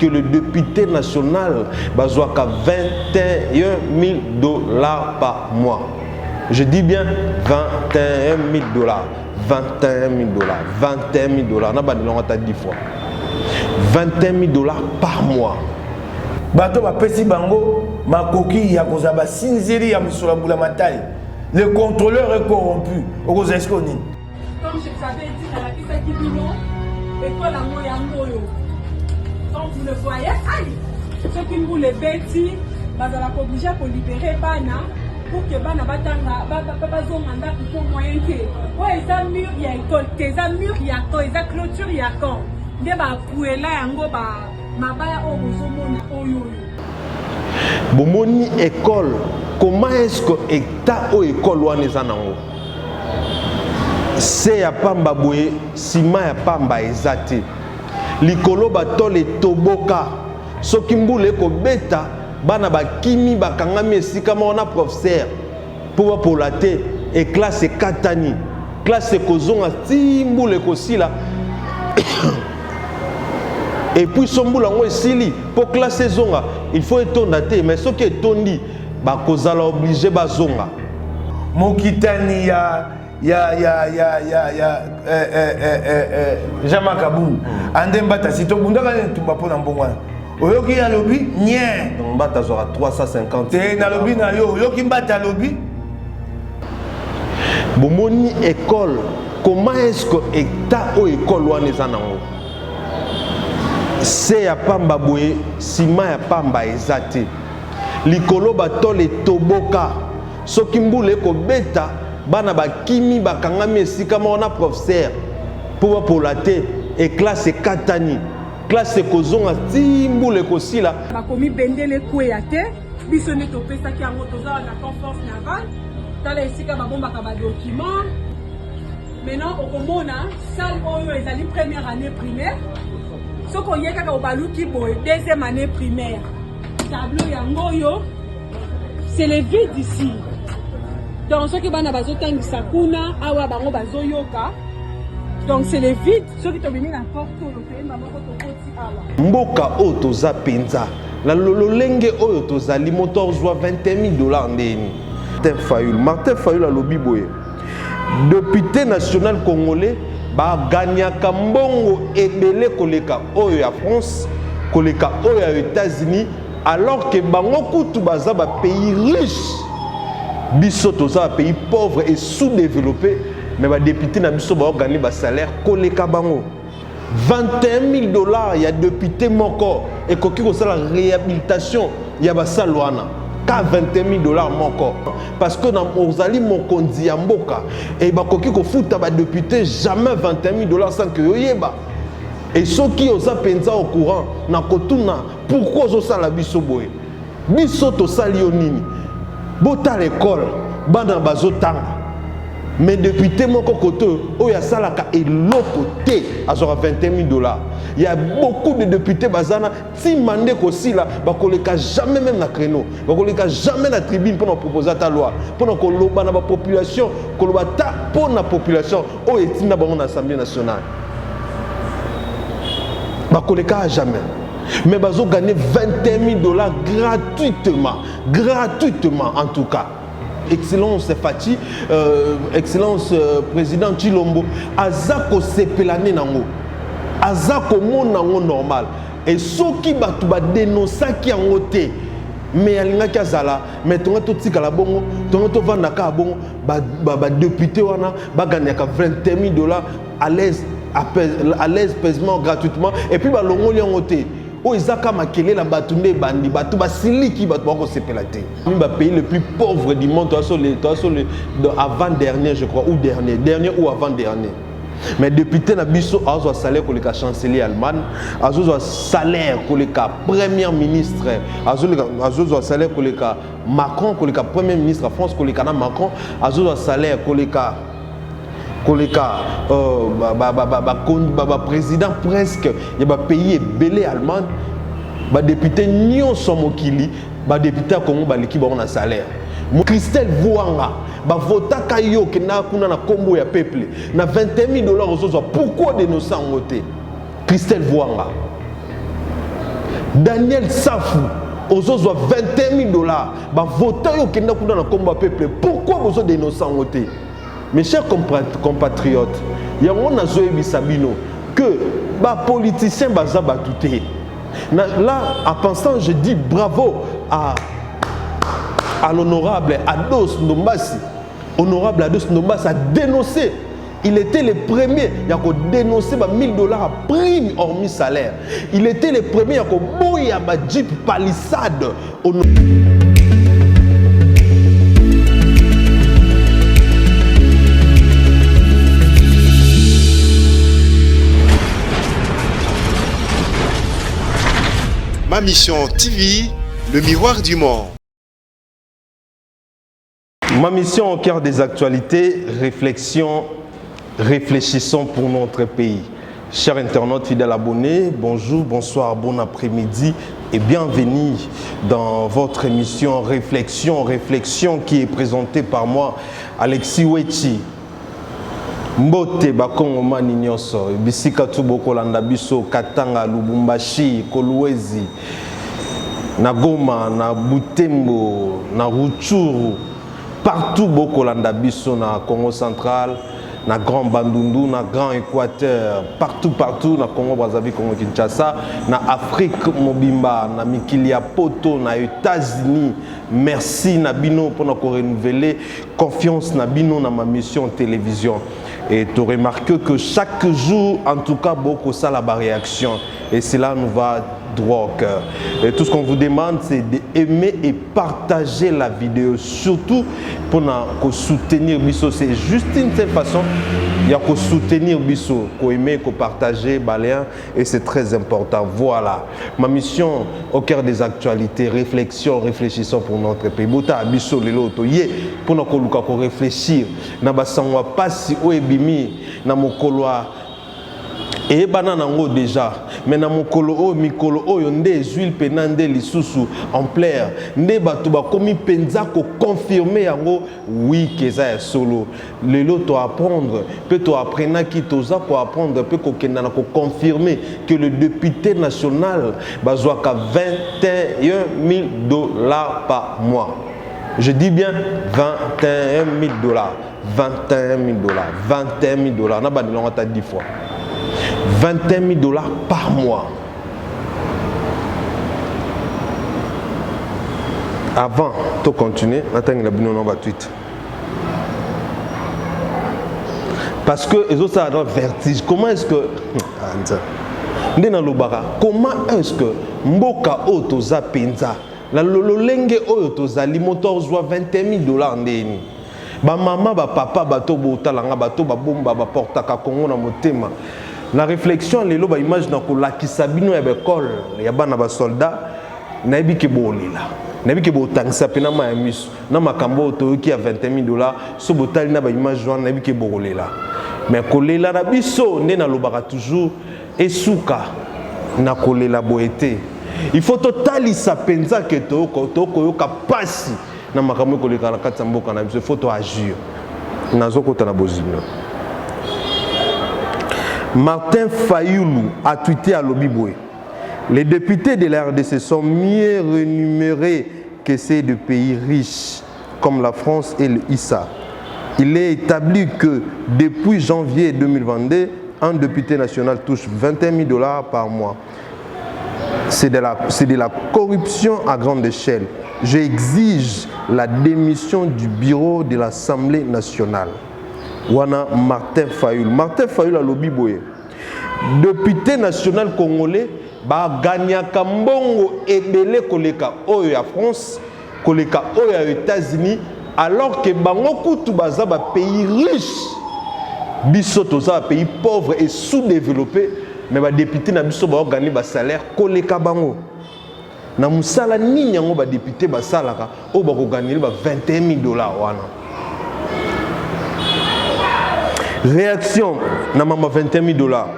Que le député national bazwaka 21 000 $ par mois. Je dis bien 21 000 dollars, 21 000 dollars, 21 000 dollars. Na bandelongo ata 10 fois, 21 000 dollars par mois. Bato bapesi bango makoki ya kozala basinzeli ya misolo ya mbula matai. Le contrôleur est corrompu, okozala esiko nini? Comme je vous avais dit, nalakisaki bino ekole yango, yango oyo. Comme vous le voyez, ai, soki mbula ebeti, bazalaka obligé kolibérer bana pour que bana batanga, bazonga ndako, po moyen te. Oyo eza mur ya école te, eza mur ya camp, eza clôture ya camp nde bapuela yango mabaya oyo bozomona oyo oyo. Bomoni école, comment est-ce que état oyo école wana eza nango se ya pamba boye, nsima ya pamba eza te, likolo batole etoboka, soki mbula ekobeta, bana bakimi, bakangami esika moko na professeur mpo bapola te. E classe ekatani, classe ekozonga ti mbula ekosila. Et puis so mbula yango esili, mpo classe ezonga, il faut etonda te, mais soki etondi, bakozala obligé bazonga. Mokitani ya Jean-Marc Kabund, ande Mbata, si tobundaka nini, tumba mpo na mbongo wana, oyoki alobi nye. Donc Mbata azwaka 350. Te, nalobi na yo, oyoki Mbata alobi. Bomoni école, comment est-ce que état oyo école wana eza nango se ya pamba boye, nsima ya pamba eza te, likolo batole etoboka, soki mbula ekobeta, bana bakimi, bakangami esika moko na professeur mpo bapola te. E classe ekatani, classe ekozonga ti mbula ekosila. Bakomi bendele ekweya te, biso nde topesaki yango. Toza na camp Force Navale. Tala esika babombaka badocument. Maintenant okomona salle oyo ezali première année primaire. Soki oye kaka obaluki boye, deuxième année primaire. Tableau yango oyo, c'est le vide ici. Donc soki bana bazotangisa kuna, awa bango bazoyoka. Donc c'est le vide. Soki tobimi na porte oyo, toyemba moko, tokoti awa. Mboka oyo toza mpenza na lolenge oyo tozali, moto azwa 21 000 $ ndeni? Martin Fayulu, Martin Fayulu alobi boye: député national congolais baganyaka mbongo ebele koleka oyo ya France, koleka oyo ya États-Unis, alors que bango kutu baza bapays riche. Biso toza bapays pauvre et sous-développé, mais badéputé na biso baoganye basalaire koleka bango. 21 000 dollars ya député moko ekoki kosala réhabilitation ya basale wana ka 21 000 $ moko, parce que na ozali mokonzi ya mboka e bakoki kofuta badéputé jamais 21 000 dollars sans que yoyeba. E soki oza mpenza au courant, na kotuna pourquoi ozosala biso boye? Biso tosali yo nini? Botala ekole, bana bazotanga, mais député moko kote oyo asalaka eloko te azwaka 21 000 dollars. Il y a beaucoup de députés baza na ntima nde kosila, bakoleka jamais même na créneau, bakoleka jamais na tribune mpona kopropose ata loi, mpona koloba na bapopulation, koloba ta mpona population oyo etinda bango na Assemblée nationale, bakoleka jamais. Mais bazoganye 21 000 dollars gratuitement, gratuitement. En tout cas, excellence Fatshi, excellence président Tshilombo aza kosepela nde nango, aza komona yango normal. E soki bato badénonçaki yango te, mais alingaki azala, mais tonga totikala bongo, tonga tovanda kaka bongo, badéputé wana baganyaka 21 000 dollars à l'aise, à l'aise, paisement, gratuitement. Et puis balongoli yango te. Oyo eza ka makelele, bato nde ebandi, bato basiliki, bato bakosepela te. Bapays le plus pauvre du monde, toza so avant dernier, je crois, ou dernier, dernier ou avant dernier. Mais député na biso azwa salaire koleka chancelier Allemagne, azozwa salaire koleka premier ministre, azozwa salaire koleka Macron, koleka premier ministre ya France, koleka na Macron, azozwa salaire koleka baprésident presque ya bapays ebele Allemagne. Badéputé nyonso mokili, badéputé ya Congo baleki bango na salaire. Christelle Vuanga, bavotaka yo, okendaka kuna na nkombo ya peuple, na 21 000 dollars ozozwa, pourquoi dénonce yango te? Christelle Vuanga. Daniel Safu ozozwa 21 000 dollars bavota yo okenda kuna na nkombo ya peuple pourquoi bozo denonce yango te mes chers compatriotes yango nazoyebisa bino que bapoliticien baza bato te là en pensant je dis bravo à, à l'honorable Ados Ndombasi honorable Ados Ndombasi a dénoncé Il était le premier ya ko dénoncer ba 1000 dollars à prime hormis salaire. Il était le premier ya ko boya ba Jeep Palisade. Ma Mission TV, le miroir du monde. Ma mission au cœur des actualités, réflexion, réfléchissons pour notre pays. Chers internautes, fidèles abonnés, bonjour, bonsoir, bon après-midi et bienvenue dans votre émission Réflexion, Réflexion qui est présentée par moi, Alexis Wechi. Mbote bakongomani nyonso bisika tu bokolanda biso Katanga, Lubumbashi, Kolwezi, na Goma, na Butembo, na Rutshuru, partout bokolanda biso na Congo central, na Grand Bandundu, na Grand Équateur, partout partout na Congo Brazzaville, Congo Kinshasa, na Afrique mobimba, na mikili ya poto, na États-Unis. Merci na bino pona ko renouveler confiance na bino na ma mission télévision. Et tu remarques que chaque jour, en tout cas, beaucoup ça la réaction. Et cela nous va droit au cœur. Et tout ce qu'on vous demande, c'est d'aimer et partager la vidéo. Surtout pour nous soutenir biso. C'est juste une seule façon. Il y a que soutenir biso, ko aimer, ko partager, balayer. Et c'est très important. Voilà. Ma mission au cœur des actualités, réflexion, réfléchissons pour notre pays. Bota biso lelo to ye pour na koluka ko réfléchir na basango pasi oyo ebimi na mokolo eyebana nango déjà mais na mokolo oyo mikolo oyo nde ezwi mpena nde lisusu ampleur nde bato bakomi mpenza koconfirme yango oui ke eza ya solo lelo to apprendre mpe to apprenaki toza ko apprendre mpe kokenda na ko confirmer que le député national bazwaka 21 000 dollars par mois je dis bien 21 000 dollars 21 000 dollars 21 000 dollars na bandela yango ata 10 fois 21 000 dollars par mois avant to continuer natangela bino na batwite parce que ezosala na vertige comment est ce que ah, nde nalobaka comment est ce que mboka oyo toza mpenza na lolenge oyo tozali moto azwa 21 000 dollars ndeni bamama bapapa bato botala nga bato babomba baportaka kongo na motema na réflexion lelo baimage na kolakisa bino ya baekole ya bana basoldat nayebi ke bolela nayebi ke botangisa mpena mai ya miso na makambo oyo toyoki ya 21 000 dollars so botali na baimage wana nayebi ke bokolela mais kolela na biso nde nalobaka toujours esuka na kolela boye te il faut totalisa mpenza ke tokoyoka mpasi na makambo ekoleka na kati ya mboka na biso il faut toagir nazokota na bozindo martin fayulu a tweeté alobi boye les députés de la rdc sont mieux rémunérés que ceux de pays riches comme la France et le ISA. Il est établi que depuis janvier 2022, un député national touche 21 000 dollars par mois. C'est de, la, de la corruption à grande échelle. J'exige la démission du bureau de l'Assemblée nationale. Wana Martin Fayulu. Martin Fayulu alobi boye. Député national congolais bagagnaka mbongo ebele koleka oyo ya France, koleka oyo ya États-Unis, alors que bango kutu baza ba pays riche. Biso toza ba pays pauvre et sous-développé, mais ba député na biso ba gagner ba salaire koleka bango. Na musala nini yango ba député basalaka oyo bakoganyeli ba 21 000 dollars wana réaction na mama 21 000 dollars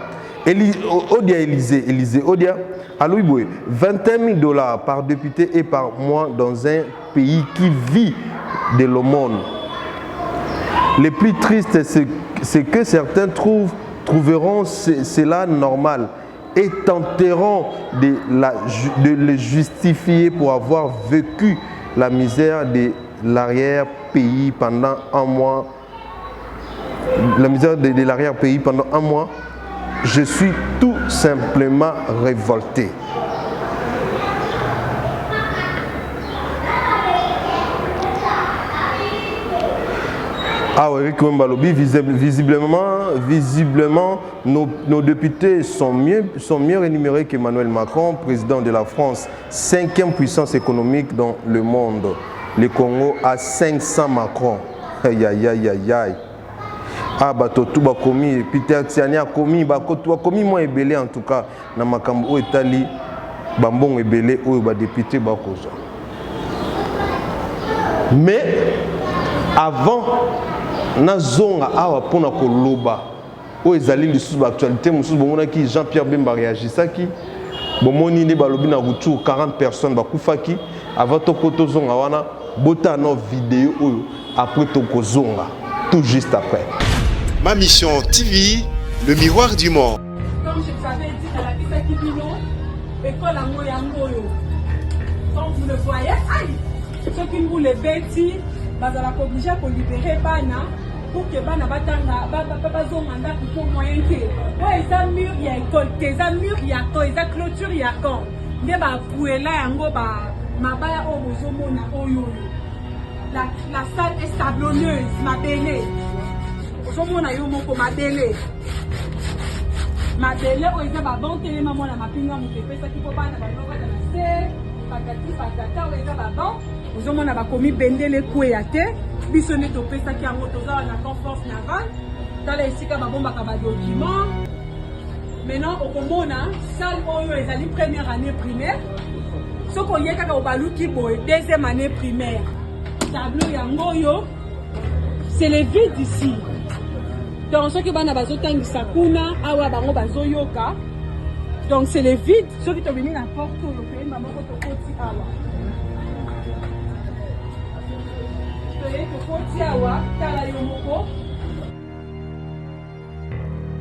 Eli, Odia Élysée, Élysée Odia alobi boye 21 000 dollars par député et par mois dans un pays qui vit de l'aumône. Le plus triste, c'est que certains trouvent, trouveront cela normal. et tenteront de, la, de le justifier pour avoir vécu la misère de l'arrière-pays pendant un mois, la misère de, de l'arrière-pays pendant un mois, je suis tout simplement révolté. Ah Eric Wemba alobi, visiblement, visiblement nos, nos députés sont mieux, sont mieux rémunérés qu'Emmanuel Macron, président de la France, cinquième puissance économique dans le monde. Le Congo a 500 Macron. Aïe, aïe, aïe, aïe, aïe. Ah, bato tout bakomi, Peter Tiani akomi, bakoto bakomi mwa ebele en tout cas na makambo oyo etali bambongo ebele oyo ba député bakozwa. Mais avant nazonga awa mpona koloba oyo ezali lisusu ba actualité mosusu bomonaki Jean-Pierre Bemba réagisaki bomoni nde balobi na retour 40 personnes bakufaki avant toko tozonga wana botala no video oyo après tokozonga tout juste après. Ma Mission TV, le miroir du monde. Comme je vous avais dit, nalakisaki bino ekole yango yango oyo. Comme vous le voyez, aïe, soki mbula ebeti bazalaka oblige kolibere bana pour que bana batanga bazonga ndako mpo moyen te. Oyo eza mur ya ekole te, eza mur ya camp, eza clôture ya camp nde bapuela yango ba mabaya oyo bozomona oyo oyo. La, la salle est sablonneuse, mabele. Ozomona yo moko mabele. Mabele oyo eza ba banc telema mwana mapinga moto epesaki mpo bana balobaka na se patati patata oyo eza ba banc ozomona bakomi bendele ekweya te biso nde topesaki yango toza wana camp force navale tala esika babombaka badocument maintenant okomona salle oyo ezali première année primaire soki oye kaka obaluki boye deuxième année primaire tableau yango oyo c'est le vide ici donc soki bana bazotangisa kuna awa bango bazoyoka donc c'est le vide soki tobimi na porte oyo toyemba moko tokoti awa toye tokoti awa tala yo moko.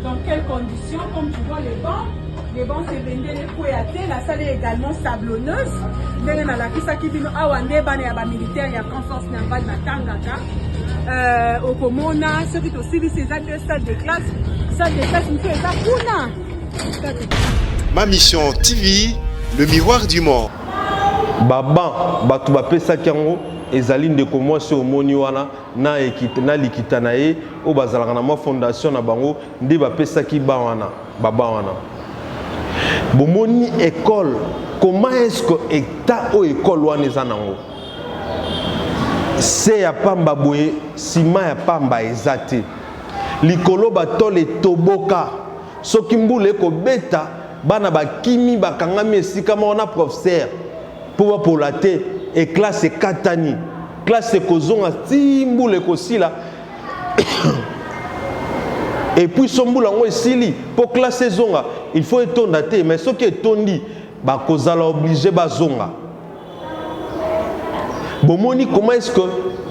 Dans quelles conditions? Comme tu vois les bancs, les bancs c'est bendele ekweya te, la salle est également sablonneuse. Ndenge nalakisaki bino awa nde bana ya ba militaire ya camp force navale batangaka. Euh, okomona soki tosilisi eza deux salles de classe, salle de classe mosusu eza kuna. Ma Mission TV, le miroir du monde. Ba banc bato bapesaki yango ezali ndeko mwasi omoni wana na, na likita na ye oyo bazalaka na mwa fondation na bango nde bapesaki ba wana baba wana. Bomoni école, comment est-ce que état oyo école wana eza nango se ya pamba boye, nsima ya pamba eza te, likolo batole etoboka, soki mbula ekobeta bana bakimi bakangami esika moko na professeur mpo bapola te, e classe ekatani, classe ekozonga ti mbula ekosila. Et puis so mbula yango esili mpo classe ezonga, il faut etonda te, mais soki etondi bakozala oblige bazonga. Bomoni comment est-ce que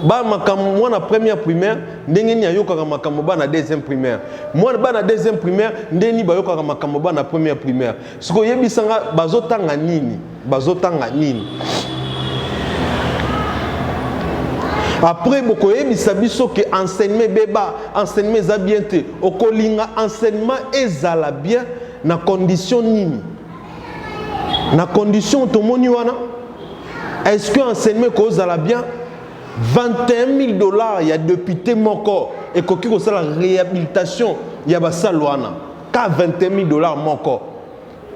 ba makambo mwana première primaire ndenge nini ayokaka makambo bana deuxième primaire, mwana bana deuxième primaire ndenge nini bayokaka makambo bana première primaire. Sikoyo oyebisanga bazotanga nini, bazotanga nini? Après bokoyebisa biso ke enseignement ebeba, enseignement eza bien te. Okolinga enseignement ezala bien na condition nini? Na condition tomoni wana, est-ce que enseignement ekozala bien? 21 000 dollars ya député moko ekoki kosala réhabilitation ya basale wana? Ka 21 000 dollars moko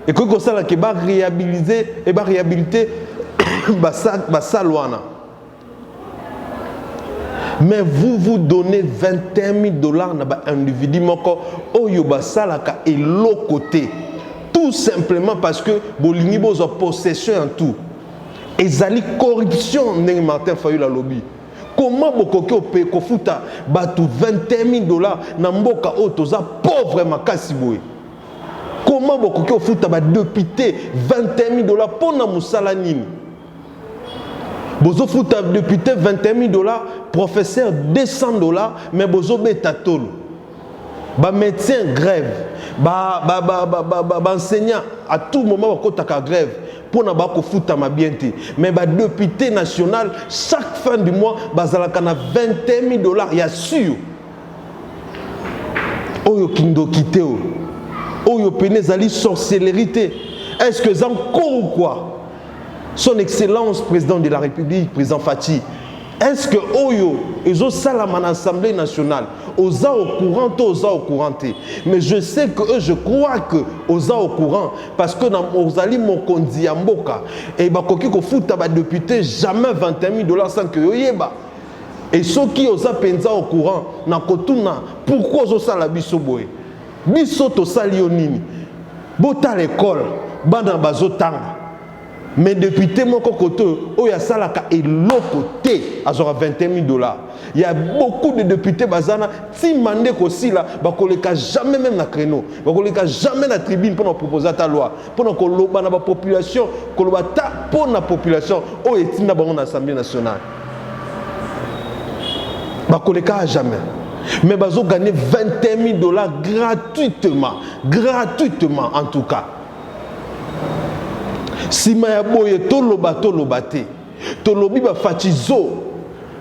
ekoki kosala ke baréhabilite e baréhabilite basale wana? Mais vous vous donnez 21 000 dollars na baindividu moko oyo basalaka eloko te, tout simplement parce que bolingi bozwa possession ya tout. Ezali corruption ndenge Martin Fayulu alobi. Comment bokoki ope kofuta bato 21 000 dollars na mboka oyo toza pauvre makasi boye? Comment bokoki kofuta badepute 21 000 dollars mpona mosala nini? Bozofuta député 21 000 dollars, professeur 200 dollars, mais bozobeta tolo. Ba médecins grève, ba ba ba ba ba, ba, ba enseignants à tout moment bakotaka grève mpona bakofutama bien te. Mais ba député national chaque fin du mois bazalaka na 21 000 dollars ya sûr. Oyo kindoki te oyo. Oyo pene ezali sorcellerie te. Est-ce que eza encore ou quoi? Son Excellence Président de la République, Président Fatshi, est-ce que oyo ezosalama na Assemblée nationale oza au courant to oza au courant te? Mais je sais que eux, je crois que oza au courant parce que na ozali mokonzi ya mboka et bakoki kofuta ba député jamais 21 000 dollars sans que yoyeba. Et soki oza penza au courant na kotuna pourquoi ozosala biso boye? Biso tosali yo nini? Botala école bana bazotanga. Mais député moko koto oyo asalaka eloko te azwaka 21 000 dollars. Il y a beaucoup de députés bazana ti mande kosila bakoleka jamais même na créneau, bakoleka jamais na tribune pour proposer ta loi, pour koloba na ba population, koloba ta pour na population oyo etinda bango na Assemblée nationale. Bakoleka jamais. Mais bazo gagner 21 000 dollars gratuitement, gratuitement en tout cas. Sima ya boye toloba toloba te. Tolobi ba fatizo,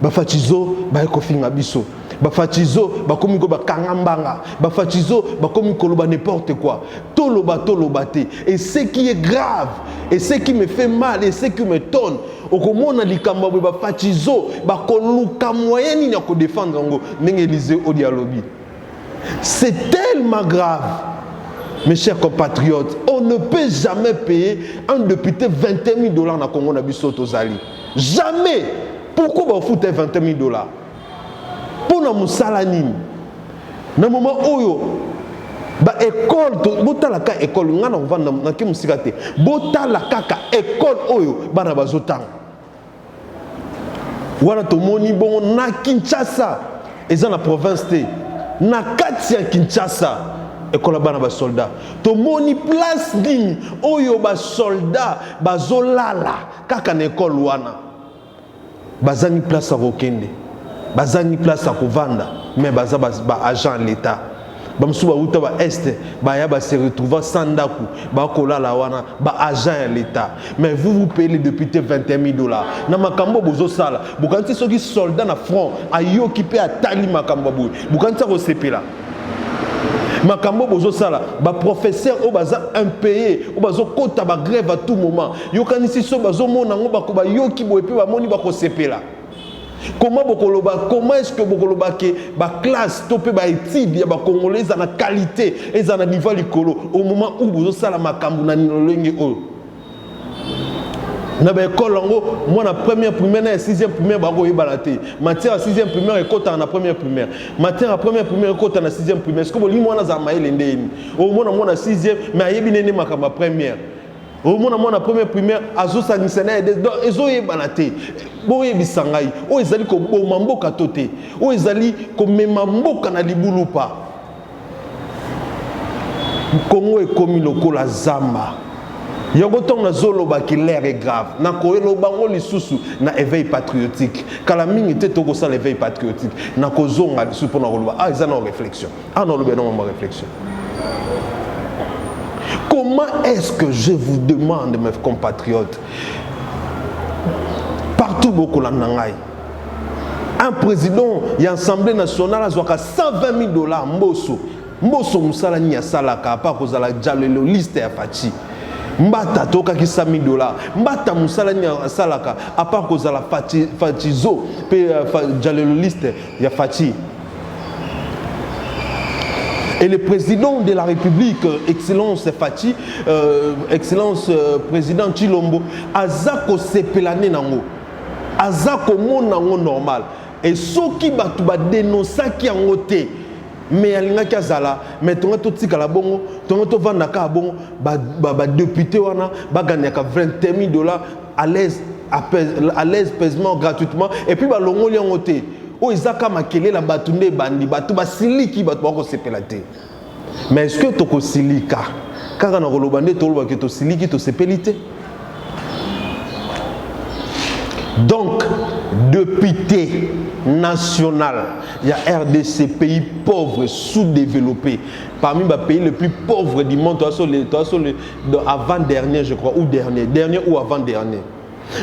ba fatizo ba kofinga biso. Ba fatizo ba komi ko ba kanga mbanga, ba fatizo ba komi koloba n'importe quoi. Toloba toloba te. Et ce qui est grave, et ce qui me fait mal, et ce qui m'étonne, okomona likambo boye ba fatizo ba koluka moyen nini ya ko défendre yango ndenge Élisée Odia alobi. C'est tellement grave. Mes chers compatriotes, on ne peut jamais payer un député 21 000 dollars na Congo na biso tozali. Jamais. Pourquoi ba foutre 21 000 dollars? Pour na musala nini? Na moment oyo ba école to botala ka école nga na vanda na ke musika te. Botala kaka école oyo bana bazotanga. Wana tomoni bongo na Kinshasa eza na province te. Na kati ya Kinshasa école bana ba soldat. Tomoni place nini oyo ba soldat bazolala kaka na école wana. Bazangi place ya kokende, bazangi place ya kovanda, mais baza ba agent ya l'État. Bamosusu bauta ba est baya ba se retrouver sans ndako, bakolala wana ba agent ya l'État. Mais vous, vous payez les députés 21 000 dollars. Na makambo bozosala, bokanisi soki soldat na front ayoki mpe atali makambo boye, bokanisi akosepela. Makambo bozosala, ba professeur oyo baza impayé, oyo bazokota ba grève à tout moment, yokanisi so bazomona yango bako bayoki boye mpe bamoni bakosepela. Comment bokoloba, comment est-ce que bokoloba ke ba classe to pe ba étude ya ba congolais eza na qualité, eza na niveau likolo au moment où bozosala makambo na lolenge oyo? Na ba école yango mwana première primaire na sixième primaire bakoyebana te. Matière ya sixième primaire ekotaka na première primaire, matière ya première primaire ekota na sixième primaire. Est-ce que bolingi mwana azala mayele ndeni? Omona mwana sixième mais ayebi nene makambo ya première. Omona mwana première primaire azosangisa na ye, donc ezoyebana te. Boyebisa ngai oyo ezali koboma mboka to te, oyo ezali komema mboka na libulu pa. Kongo ekomi lokola zamba. Yango ntango nazolobaki l'air est grave, nakoyeloba yango lisusu na éveil patriotique. Kala mingi te tokosala éveil patriotique, nakozonga lisusu mpona koloba ah eza na réflexion, ah naloba na mama réflexion. Comment est-ce que je vous demande, mes compatriotes, partout bokolanda ngai, un président ya Assemblée nationale azwaka 120 000 dollars mboso mboso mosala nini asalaka apa kozala jalelo liste ya Fatshi? Mbata tokaki 100 000 dollars. Mbata mosala nini asalaka apa kozala Fatshizo mpe jalelo liste ya Fatshi? Et le président de la République, Excellence Fatshi, Excellence Président Tshilombo, aza kosepela nde nango, aza komona yango normal. Et soki bato badénonçaki yango te, mais alingaki azala, mais tonga totikala bongo, tonga tovanda kaka bongo, badéputé wana bagagnaka 21 000 dollars à l'aise, à l'aise, paisement, gratuitement, et puis balongoli yango te. Oyo eza ka makelela bato nde ebandi, bato basiliki, bato bakosepela te. Mais est-ce que tokosilika kaka na koloba nde tolobaki tosiliki, tosepeli te? Donc Député national ya RDC, pays pauvre, sous-développé, parmi les pays les plus pauvres du monde, toi, sur le, toi, sur le, avant-dernier, je crois, ou dernier, dernier ou avant-dernier.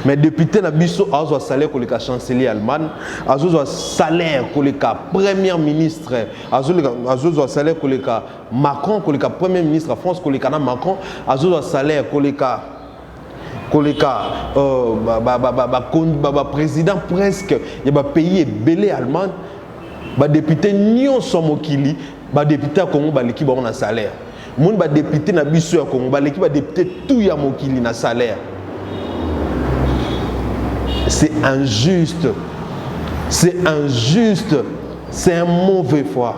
Mais député na biso azwa salaire koleka chancelier Allemagne, azwa salaire koleka premier ministre, azwa salaire koleka Macron, koleka premier ministre ya France, koleka na Macron, azwa salaire koleka koleka euh, ba, ba, ba, ba, ba, ba, ba président presque ya ba pays ebele Allemagne, ba député nyonso mokili, ba député ya Congo baleki bango na salaire. Moni ba député na biso ya Congo baleki ba député tout ya mokili na salaire. C'est injuste. C'est injuste. C'est un mauvais foi.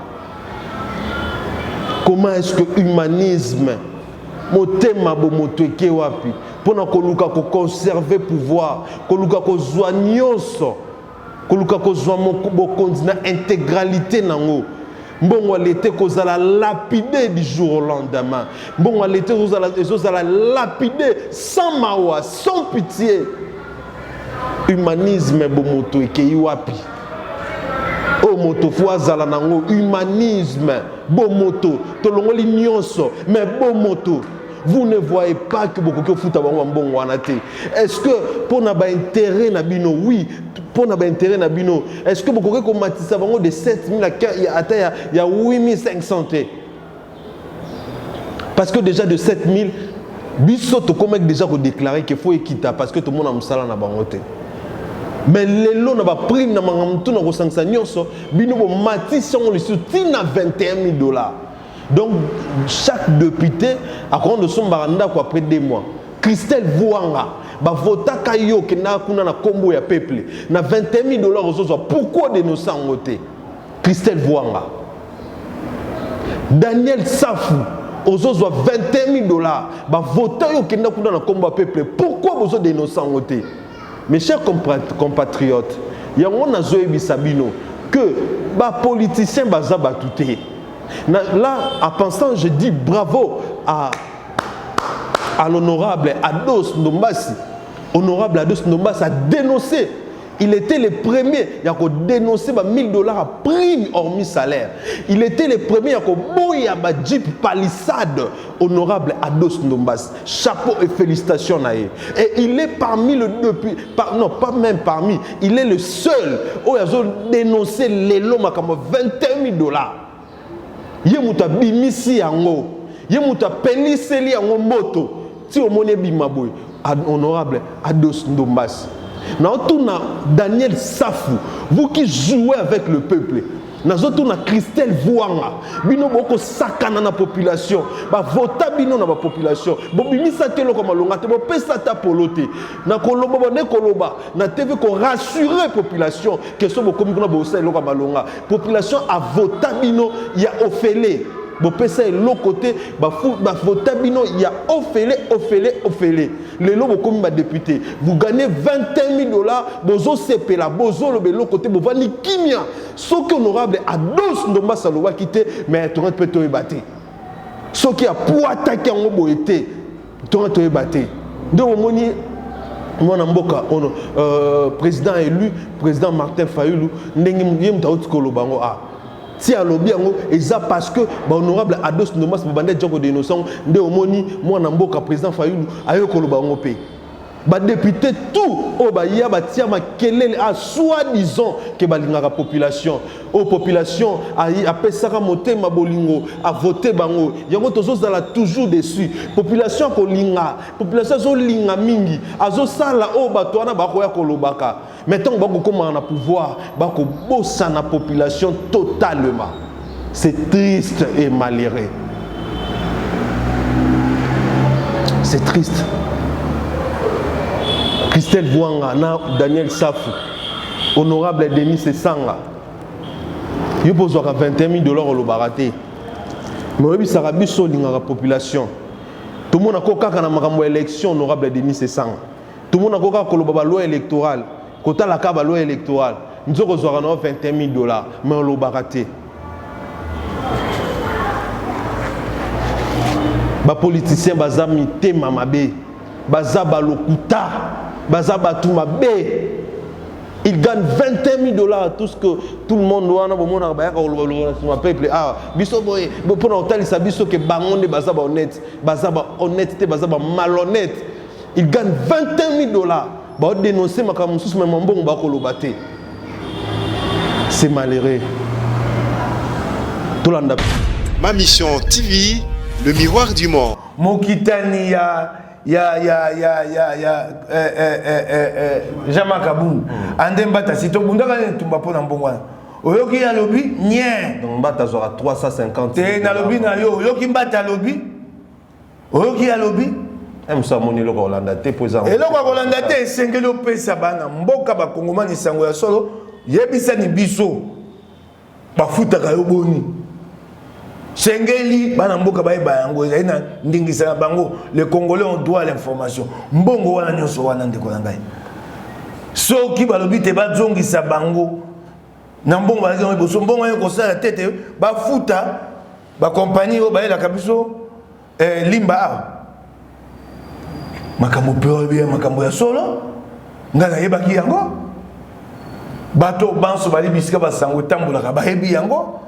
Comment est-ce que humanisme motema bomoto eke wapi mpona koluka koconserve pouvoir, koluka kozwa nyonso, koluka kozwa bokonzi na intégralité nango? Mbongo ya leta ekozala lapide du jour au lendemain. Mbongo ya leta ezozala lapide sans mawa, sans pitié. Humanisme bomoto ekei wapi? Oyo moto fo azala nango humanisme bomoto, tolongoli nyonso mais bomoto. Vous ne voyez pas que bokoki kofuta bango bambongo wana te? Est-ce que mpona baintérêt na bino, oui, mpona baintérêt na bino, est-ce que bokoki komatisa bango de 7000 ata ya 8500 te? Parce que déjà de 7000, biso tokomaki déjà kodéclare ke fo ekita, parce que tomona mosala na bango te. Mais lelo na baprime na makambo tu na kosangisa nyonso, bino bomatisi yango lisusu ntina 21 000 dollars. Donc chaque député akoki kosombaka ndako après 2 mois. Christelle Vuanga, bavotaka yo, okendaka kuna na nkombo ya peuple, na 21 000 dollars ozozwa, pourquoi dénonce yango te? Christelle Vuanga, Daniel Safu, ozozwa 21 000 dollars, bavota yo, okenda kuna na nkombo ya peuple, pourquoi bozodénonce yango te? Mes chers compatriotes, yango nazoyebisa bino que bapoliticien baza bato te. Là, en pensant, je dis bravo à l'honorable Ados Ndombasi. Honorable Ados Ndombasi a dénoncé. Il était le premier à dénoncer 1000 dollars à prime hormis salaire. Il était le premier à koboya ba Jeep Palissade. Honorable Ados Ndombasi. Chapeau et félicitations na ye. Et il est parmi le depuis par, non pas même parmi, il est le seul oyo azo dénoncer lelo makambo 21 000 dollars. Ye moto abimisi yango, ye moto apeliseli yango moto ti omoni ebima boye. Honorable Ados Ndombasi. Naotuna Daniel Safu, vous qui jouez avec le peuple, nazotuna Christelle Vuanga, bino bokosakana na population, bavota bino na bapopulation, bobimisa te eloko malonga te, bopesa ata polo te na koloba, bande koloba na TV korassure population ke so bokomi kuna bosala eloko ya malonga. Population avota bino ya ofele, bopesa eloko te. Bavota bino ya ofele, ofele, ofele. Lelo bokomi badéputé, vous gagnez 21 000 dollars, bozosepela, bozoloba eloko te, bovandi kimia. Soki honorable Ados Ndombasi alobaki te, mais tonga mpe toyeba te. Soki apwataki yango boye te, tonga toyeba te. Nde omoni mwana mboka ono président élu, président Martin Fayulu, ndenge ye moto auti koloba yango, ah ti alobi yango eza parce que bahonorable Ados Ndombasi babanda dia kodénonce yango. Nde omoni mwana mboka président Fayulu aye koloba yango mpe. Badéputé tout oyo baya batia makelele a soi-disant ke balingaka population, oyo population apesaka motema bolingo, avote bango, yango tozozala toujours dessus. Population akolinga, population azolinga mingi, azosala oyo bato wana bakoya kolobaka. Mais ntango bakokomaka na pouvoir, bakobosana population totalement. C'est triste et malheureux, c'est triste. Christelle Vuanga na Daniel Safu, honorable Denis Esanga, yo mpo ozwaka 21 000 dollars, olobaka te, me oyebisaka biso olingaka population. Tomonako kaka na makambo ya élection. Honorable Denis Esanga, tomonako kaka koloba baloi électorale, kotala kaka baloi électorale. Nzoko ozwaka na 21 000 dollars, me olobaka te. Bapoliticien baza mitema mabe, baza balokuta, baza bato mabe. Il gagne 21 000 $. Tout ce que tout le monde wana bomonaka bayaka kolobaloba na nsima peuple awa biso boye mpona kotalisa biso ke bango nde baza bahonnête. Baza bahonnête te, baza bamalhonnête. Il gagne 21 000 $. Baodénonce makambo mosusu, me mambongo bakoloba te. C'est malheureux. Tolanda. Ma Mission TV, le miroir du monde. Mokitani ya Jean-Marc Kabund, André Mbata, si tobundaka nini, tumba mpo na mbongo wana. Oyoki ye alobi nie? Donc Mbata azwaka 350. Te, nalobi na yo, oyoki Mbata alobi? Oyoki ye alobi? Mosu amoni eloko ya kolanda te mpo eza eloko ya kolanda te. Esengeli opesa bana mboka bakongomani sango ya solo. Yebisani biso, bafutaka yo boni? Sengeli bana mboka bayeba yango, ezali na ndingisa na bango. Les Congolais ont droit à l'information. Mbongo wana nyonso wana, ndeko na ngai, soki balobi te bazongisa bango na mbongo bazalaki yango liboso, mbongo wana kosala te te bafuta bakompagnie oyo bayelaka biso limba awa. Makambo mpe oyebi ya makambo ya solo, ngai nayebaki yango. Bato banso bali bisika basango etambolaka bayebi yango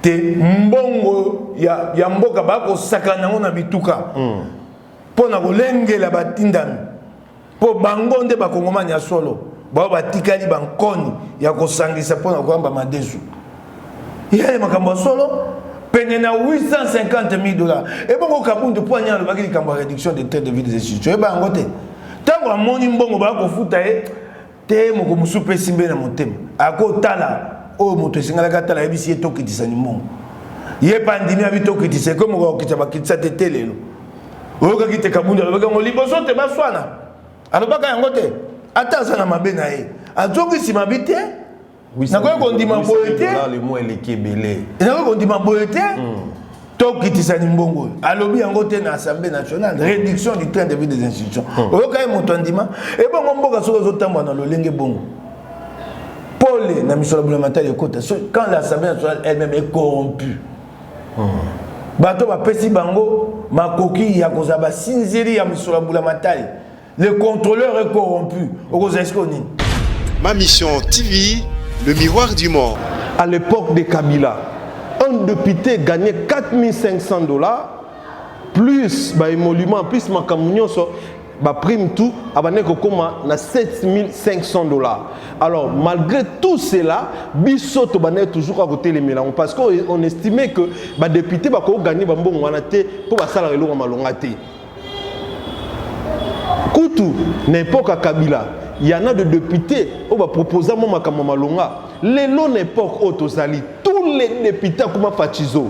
te. Mbongo ya mboka bakosakana yango na bituka mpo na kolengela batindami, mpo bango nde bakongomani ya solo bao batikali bankoni ya kosangisa mpo na koyamba madesu ye. Makambo ya solo, pene na 850 000 $. Ebongo Kabundu, mpo ani alobaki likambo ya réduction de train de vie des institutions? Oyeba yango te. Ntango amoni mbongo bakofuta ye te, moko mosusu mpe esimbe na motema, akotala oyo moto esengalaki atala, ayebisi ye tokitisani mbongo. Ye mpe andimi, abi tokitisa. Eko moko akokitisa, bakitisa te. Te, lelo oyokaki te Kabundu alobaki yango liboso te? Baswana, alobaka yango te. Ata aza na mabe na ye, azongi nsima bi te. Nakoki kondima boye te, nakoki kondima boye te, tokitisani mbongo oyo. Alobi yango te na Assemblée nationale, réduction du train de vie des institutions? Oyoka ye moto andima? Ebongo mboka soki ozotambola na lolenge bongo, pole na misolo ya bulamatari ekota? Quand l'Assemblée nationale elle-même est corrompue, bato bapesi bango makoki ya kozala basinzili ya misolo ya bulamatari, le contrôleur est corrompu, okozala esiko nini? Ma Mission TV, le miroir du monde. À l'époque de Kabila, un député gagnait 4500 $, plus ba émolument, plus makambo nyonso, ba prime, tout, abandaki kokoma na 7500 $. Alors malgré tout cela, biso tobandaki toujours kaka kotelemela yango, parce qu'on estimait que badéputé bakogagner bambongo wana te, mpo basalaka eloko malonga te. Kutu na époque ya Kabila, y en a de députés oyo baproposa mwa makambo malonga. Lelo na époque oyo tozali, tous les députés akoma fachizo,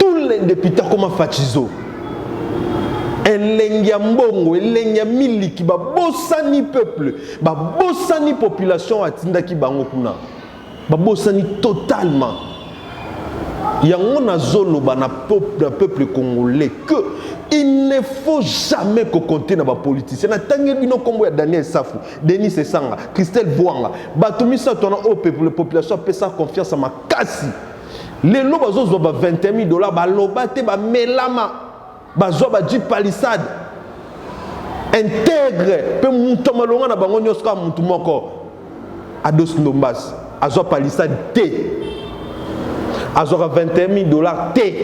tous les députés akoma fachizo. Elengi ya mbongo, elengi ya miliki, babosani peuple, babosani population atindaki bango kuna, babosani totalement yango. Nazoloba na peuple congolais que il ne faut jamais kocompter na bapoliticien. Natangi bino nkombo ya Daniel Safu, Denis Esanga, Christelle Bwanga, bato misato wana oyo peuple, population apesa confiance ya makasi. Lelo bazozwa ba 21 000 $, baloba te, bamelama, bazwa ba jeep Palisade intègre. Mpe moto malonga na bango nyonso kaka motu moko, Ados Ndombas, azwa Palisade te, azwaka 21 000 $ te.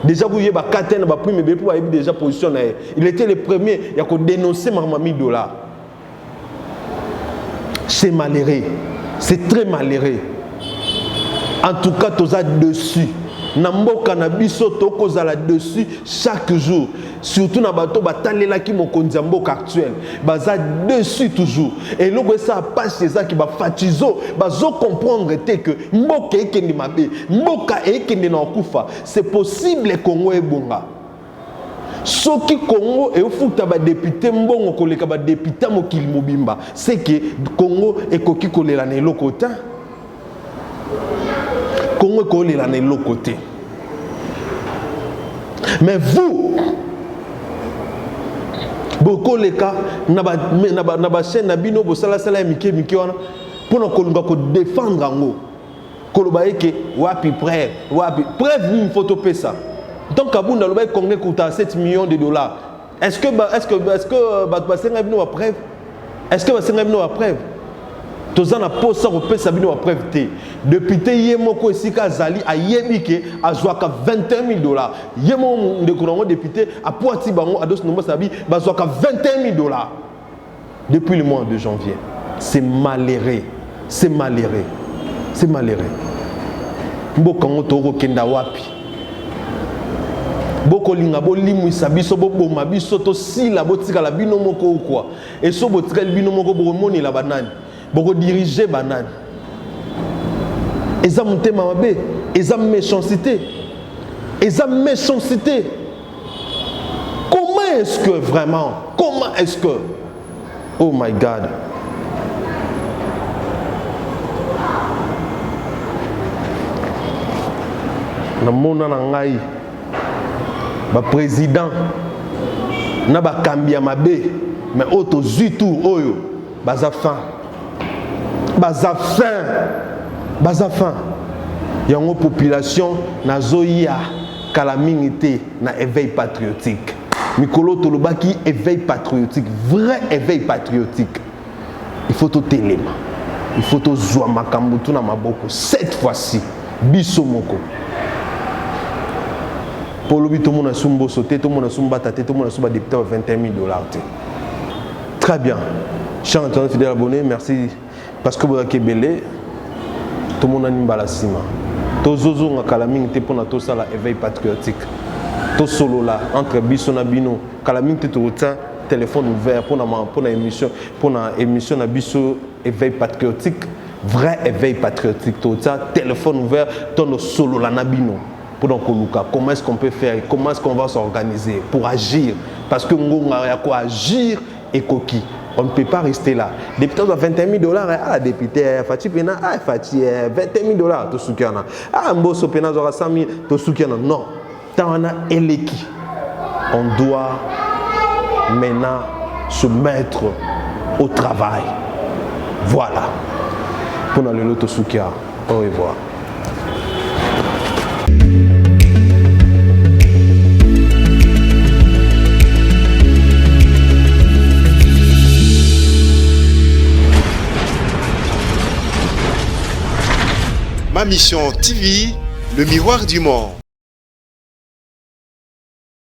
Déjà koyeba kate na baprime ebele, mpo bayebi déjà position na ye. Il était le premier ya kodénoncer makambo ya 1000 $. C'est malheureux, c'est très malheureux. En tout cas, toza dessus na mboka na biso, tokozala dessus chaque jour, surtout na bato batalelaki mokonzi ya mboka actuel, baza dessus toujours. Eloko esala mpasi ezaki bafatizo bazocomprendre te ke mboka ekende mabe, mboka ekende na kokufa. C'est possible Congo ebonga soki Congo efuta badéputé mbongo koleka badéputé mokili mobimba. C'est que Congo ekoki kolela na eloko te, Congo ekolela na eloko te. Mais vous bokoleka na bachaîne na bino, bosalasala ya mike mike wana mpona koluka kodéfendre yango, koloba eke wapi preuve, wapi preuve nini fo topesa? Donc Kabunda alobaki Congo ekuta 7 millions de dollars. Est-ce que bato basenga bino bapreuve? Est-ce que basenga bino ba preuve? Toza na posa kopesa bino ba preuve te. Député ye moko esika azali ayebi ke azwaka 21 000 dollars. Ye moko ndeko nango député apwati bango Ados Ndombasi abi bazwaka 21 000 dollars depuis le mois de janvier. C'est malheureux, c'est malheureux, c'est malheureux. Mboka ngo tokokenda wapi? Bokolinga bolimwisa biso, boboma biso, tosila, botikala bino moko ou quoi? Et so botikali bino moko, bokomonela banani, bokodirige banani? Eza motema mabe, eza méchanceté, eza méchanceté. Comment est-ce que vraiment, comment est-ce que, oh my God, namona na ngai ba président na bakambi ya mabe, mais oyo tozwi tour oyo baza fin, baza fin, baza fin. Yango population nazoya kala mingi te na éveil patriotique. Mikolo tolobaki éveil patriotique, vrai éveil patriotique. Il faut totelema, il faut tozwa makambo tu na maboko cette fois-ci biso moko. Mpo lobi tomona su Mboso te, tomona su Mbata te, tomona su badéputé ba 21 000 dollars te. Très bien, chers internautes, fidèles abonnés, merci parce que bozalaki ebele. Tomonani mbala nsima, tozozonga kala mingi te mpona tosala éveil patriotique, tosolola entre biso na bino. Kala mingi te tokotia téléphone ouvert mpona émission, mpona émission na biso éveil patriotique, vrai éveil patriotique. Tokotia téléphone ouvert, tonosolola na bino mpona koluka comment est-ce qu'on peut faire, comment est-ce qu'on va s'organiser pour agir, parce que ngonga ya koagir ekoki. On ne peut pas rester là. Député doit 21 000 dollars. Ah, député, Fatshi pena, ah, Fatshi, 21 000 dollars, tosuki wana. Ah, Mboso pena, 100 000, tosuki wana. Non. Tango wana eleki. On doit maintenant se mettre au travail. Voilà. Pour le tosuki awa. Au revoir. Ma Mission TV, le miroir du monde.